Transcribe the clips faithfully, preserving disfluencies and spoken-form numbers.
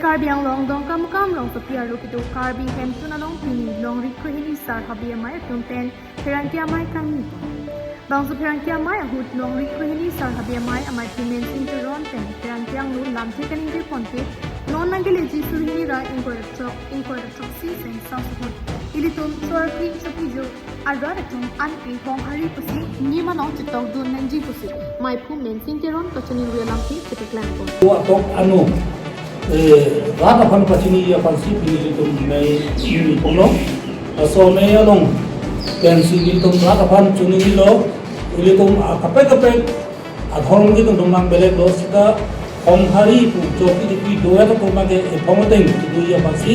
Karbi Anglong Dongkamukam rongsopi arlo kedo Karbi Hemtun along pini longri krohini sar habe amei atum pen pherangke amei kangni. Bangso pherangke amei ahut longri krohini sar habe amei, ameiphu Mensing Teron pen pherangke angno lamthe kaningje ponte, non nangkeleji suri hini ra ingkoi ra throk, ingkoi ra throksi seng saos ahut ilitum chorkri chopijo arat atum an ke honghari pusi nimanong chetokdun nangji pusi ameiphu Mensing Teron kachiningri alamthe chepaklang pon. Atok ano, eh, rat aphan pachiniji aphansi pini ilitum mei ningri ponlo. Laso mei along pensi ilitum rat aphan chiningrilo, ilitum, ah, kaprek kaprek adhorom kedun atum abang belek lo, seta honghari pu chorkri chopi do-et atum abangke ephong ateng kedoji aphansi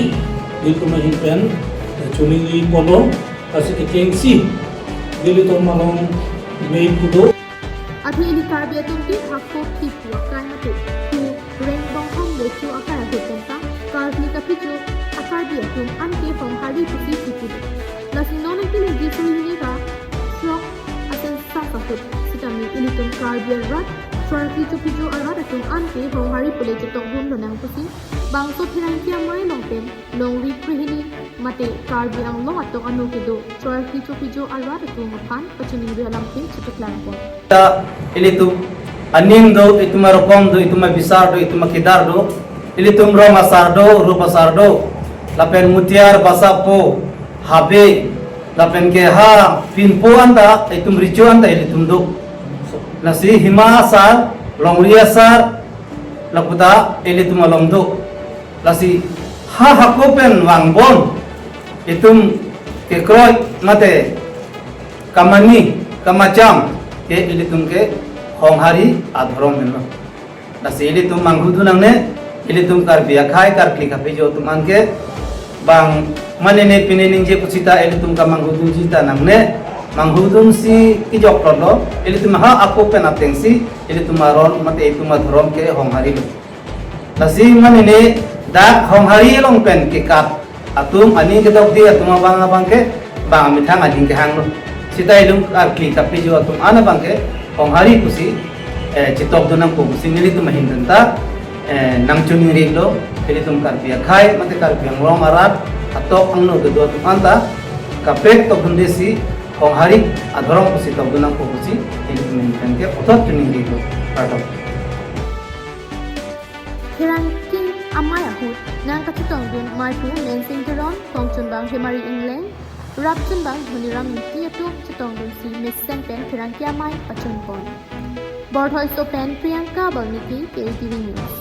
ilitum ahin pen, eh, chiningri ponlo. Lasi kechengsi ilitum along mei kedo. Athe ili Karbi atum ke hako kipu akai mate, pu reng bongkhong recho akai ahut pen ta, Karbi kaphijo a-Karbi atum an ke honghari pusi chipudo. Lasi non nangkeleji suri hini ra throk aseng saos ahut sitame ilitum Karbi arat chorkri chopijo arat atum an ke honghari pule chetokdun lonang pusi bangso pherangke amei along pen longri krohini mate Karbi Anglong atok ano kedo chorkri chopijo arat atum aphan kachiningri alamthe chepaklang pon. Ta ilitum aning do, itum arokom do, itum abisar do, itum akedar do, ilitum rong asar do, rup asar do, lapen mutiar, basapo, habe, lapen ke ha pinpo anta, itum recho anta ilitum do. Lasi hima asar, longri asar, laputa ilitum along do. Lasi ha hako pen vangbom itum kekroi mate kamani kamacham ke ilitum ke honghari adhorom henlo. Lasi ilitum manghudun nangne, ilitum Karbi akhei karkli kaphijo atum an ke bang mane ne pine ningje pusita ilitum kamanghudunji ta nangne, manghudunsi kejok lotlo, ilitum ha ako pen atengsi ilitum aron mate itum adhorom ke honghari lo. Lasi mane ne dak honghari along pen kekat atum, aning kedokde atum abang abang ke bang amethang aning kehanglo. Seta ilitum karkli kaphijo atum an abang ke honghari pusi, eh, chetokdun nangpo pusi nelitum ahin pen ta, eh, nangchiningrilo, ilitum Karbi akhei mate Karbi Anglong arat atok angno kedo atum anta kaprek tokdundesi honghari adhorom pusi tokdun nangpo pusi nelitum ahin pen ke puthot chiningrilo. Kardom. Pherangke amei ahut nangkachetongdun ameiphu Mensing Teron, kongchunbang Hemari Engleng, rapchunbang Dhoniram Ingti atum chetongdunsi mesen pen pherangke amei pachun pon. Borthoiso pen Priyanka Balmiki, K A T V News.